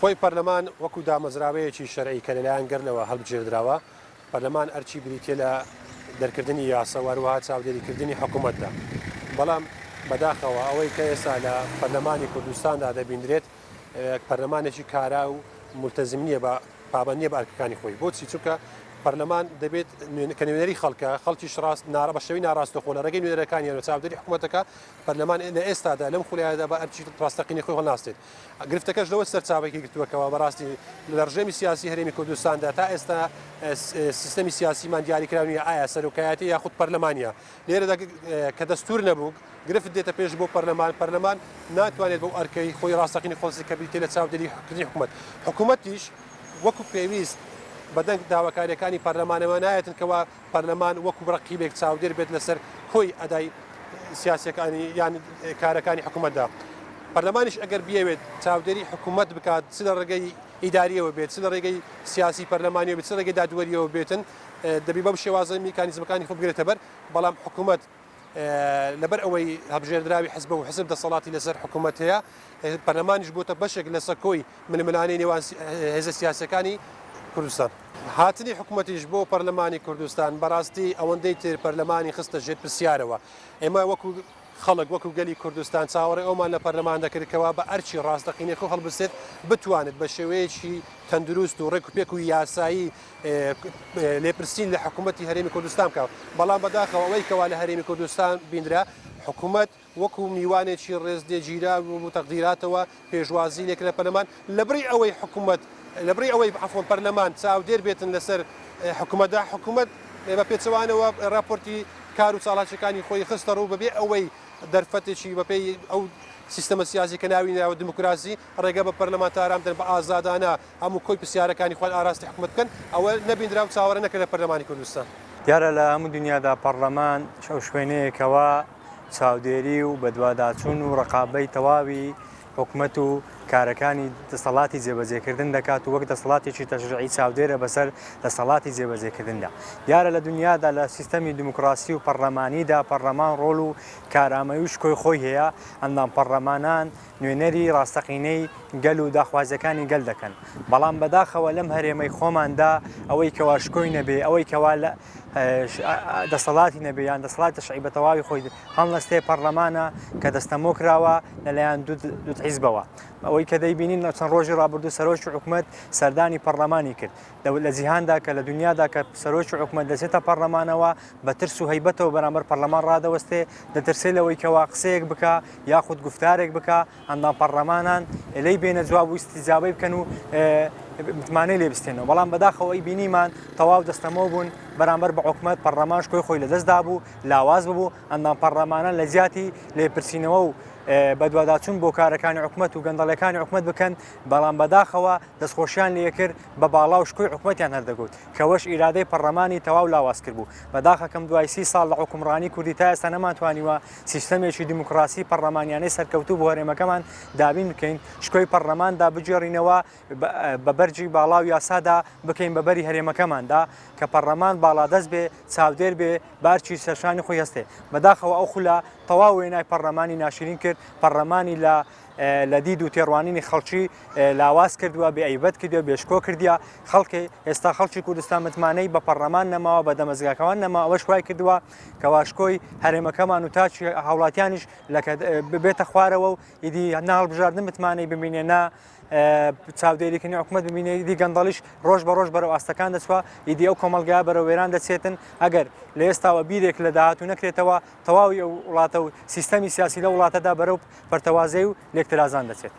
خۆی پەرلەمان وەکو دامەزراوەیەکی شەرعی کە لەلایەن گەلەوە هەڵبژێردراوە، پەرلەمان ئەرکی بریتیە لە دەرکردنی یاسا و هەروەها چاودێریکردنی حکومەتدا. بەڵام بەداخەوە ئەوەی کە ئێستا لە پەرلەمانی کوردستاندا دەبیندرێت پەرلەمانێکی کارا و مولتەزیم نییە بە پابەند نییە بە ئەرکەکانی خۆی. بۆچی؟ چونکە پەرلەمان دەبێت کە نوێنەری خەڵکە، خەڵکیش ڕاست ناڕە بە شێوەی ناڕاستەوخۆ لە ڕێگەی نوێنەرەکانیانەوە چاودێری حکومەتەکە، پەرلەمان لە ئێستادا لەم خولایەدا بە ئەرکی ڕاستەقینەی خۆی هەڵناستێت. گرفتەکەش لەوە سەرچاوەی گرتووە کەوا بەڕاستی لە ڕژێمی سیاسی هەرێمی کوردستاندا تا ئێستا سیستەمی سیاسیمان دیاریکراو نییە ئایا سەرۆکایەتی یاخود پەرلەمانە. لێرەدا کە دەستور نەبوو گرفت دێتە پێش بۆ پەرلەمان، پەرلەمان ناتوانێت بەو ئەرکەی خۆی ڕاستەقینەی خۆی کە بریتیە لە چاودێریکردنی حکومەت، حکومەتیش وەکو پێویست بەدەنگ داواکارییەکانی پەرلەمانەوە نایەتن کەوا پەرلەمان وەکو ڕەقیبێک چاودێر بێت لەسەر کۆی ئەدای سیاسیەکانی یان کارەکانی حکوومەتدا. پەرلەمانیش ئەگەر بیەوێت چاودێری حکوومەت بکات چ لە ڕێگەی ئیداریەوە بێت چ لە ڕێگەی سیاسی پەرلەمانیەوە بێت چ ڕێگەی دادوەریەوە بێتن دەبی بەم شێوازە میکانیزمەکانی خۆ بگرێتە بەر بەڵام حکوومەت لەبەر ئەوەی هەڵبژێردراوی حزبە و حزب دەسەڵاتی لەسەر حکوومەت هەیە پەرلەمانیش بۆتە بەشێک لە سەکۆی ململانێی نێوان هێزە سیاسیەکانی کوردستان. هاتنی حکومەتیش بۆ پەرلەمانی کوردستان بەڕاستی ئەوەندەی تر پەرلەمانی خستە ژێر پرسیارەوە. ئێمە وەکو خەڵک وەکو گەلی کوردستان چاوەڕێ ئەومان لە پەرلەمان دەکرد کەوا بە ئەرکی ڕاستەقینەی خۆ هەڵبستێت بتوانێت بە شێوەیەکی تەندروست و ڕێک و پێک و یاسایی لێپرسین لە حکومەتی هەرێمی کوردستان بکات. بەڵام بەداخەوە ئەوەی کەوا لە هەرێمی کوردستان بینرا حکومەت وەکو میوانێکی ڕێزلێگیراو و تەقدیراتەوە پێشوازی لێکرا پەرلەمان لەبری ئەوەی حکومەت لەبری ئەوەی عەفوەن پەرلەمان چاودێر بێتن لەسەر حکومەتدا حکومەت بە پێچەوانەوە راپۆرتی کار و چالاکیەکانی خۆی خستە ڕوو بەبێ ئەوەی دەرفەتێکی بەپێی ئەو سیستەمە سیاسی کە ناوی ناوە دیموکراسی ڕێگە بە پەرلەمانتاران بدەن بە ئازادانە هەموو کۆی پرسیارەکانی خۆیان ئاراستەی حکومەت بکەن ئەوە نەبیندرا و چاوەڕێ نەکرا لە پەرلەمانی کوردستان. دیارە لە هەموو دنیادا پەڕلەمان ئەو شوێنەیە کەوا چاودێری و بەدواداچوون و ڕەقابەی تەواوی حکومەت و کارەکانی دەسەڵاتی جێبەجێکردن دەکات و وەک دەسەڵاتێکی تەشریعی چاودێرە بەسەر دەسەڵاتی جێبەجێکردندا. دیارە لە دنیادا لە سیستەمی دیموکراسی و پەڕلەمانیدا پەڕلەمان ڕۆڵ و کارامەیی و شکۆی خۆی هەیە، ئەندام پەڕلەمانان نوێنەری ڕاستەقینەی گەل و داخوازیەکانی گەل دەکەن بەڵام بەداخەوە لەم هەرێمەی خۆماندا ئەوەی کەوا شکۆی نەبێ ئەوەی کەوا لە دەسەڵاتی نەبێ یان دەسەڵات تەشعی بە تەواوی خۆی هەڵنەستێ پەرلەمانە کە دەستەمۆ کراوە لەلایەن دوو حیزبەوە ئەوەی کە دەیبینین لە چەند ڕۆژی ڕابردوو سەرۆکی حکومەت سەردانی پەرلەمانی کرد لە جیهاندا کە لە دنیادا کە سەرۆکی حکومەت دەچێتە پەرلەمانەوە بە ترس و هەیبەتەوە بەرامبەر پەرلەمان ڕادەوەستێ دەترسێ لەوەی کەوا قسەیەک بکا یاخود گوفتارێک بکا ئەندام پەڕلەمانان لێی بێنە جواب و ئیستیجابەی بکەن و متمانەی لێ بستێنەوە بەڵام بەداخەوە ئەی بینیمان تەواو دەستەمۆ بوون بەرامبەر بە حکومەت پەڕلەمان شکۆی خۆی لەدەست دابوو لاواز ببوو ئەندام پەڕلەمانان لە جیاتی لێپرسینەوە و بەدواداچوون بۆ کارەکانی حکومەت و گەندەڵەکانی حکومەت بکەن بەڵام بەداخەوە دەستخۆشیان لێکرد بە باڵا و شکۆی حکومەتیان هەردەگوت کەوەش ئیرادەی پەڕلەمانی تەواو لاواز کردبوو. بەداخەکەم دوای سی ساڵ لە حوکمڕانی کوردی تا ئێستا نەمانتوانیوە سیستەمێکی دیموکراسی پەڕلەمانیانەی سەرکەوتوو بۆ هەرێمەکەمان دابین بکەین، شکۆی پەڕلەماندا بگێڕینەوە بە بەرگی باڵا و یاسادا بکەین بە بەری هەرێمەکەماندا کە پەڕلەمان باڵادەست بێ، چاودێر بێ، بە ئەرکی سەرشانی خۆی هەستێ. بەداخەوە ئەو خولە تەواو وێنای پەڕلەمانی ناشرین کرد، پەڕلەمانی لە لە دید و تێڕوانینی خەڵکی لاواز کردووە، بێ ئەیبەت کردووە، بێ شکۆ کردیە، خەڵکی ئێستا خەڵکی کوردستان متمانەی بە پەڕلەمان نەماوە، بە دەمەزگاکەوان نەماوە، ئەوەش وای کردووە کەوا شکۆی هەرێمەکەمان و تاکی هاوڵاتیانیش لە بێتە خوارەوە و ئیدی نە هەڵبژاردن متمانەی بمینێ نە چاودێریکردنی حکومەت ببینێ ئیدی گەندەڵیش ڕۆژ بە ڕۆژ بەرەو ئاستەکان دەچوە ئیدی ئەو کۆمەڵگا بەرەو وێران دەچێتن ئەگەر لە ئێستاوە بیرێک لە داهاتوو نەکرێتەوە تەواوی ئەو وڵاتە و سیستەمی سیاسی لە وڵاتەدا بەرەو پەرتەوازەی و لێکترازان دەچێت.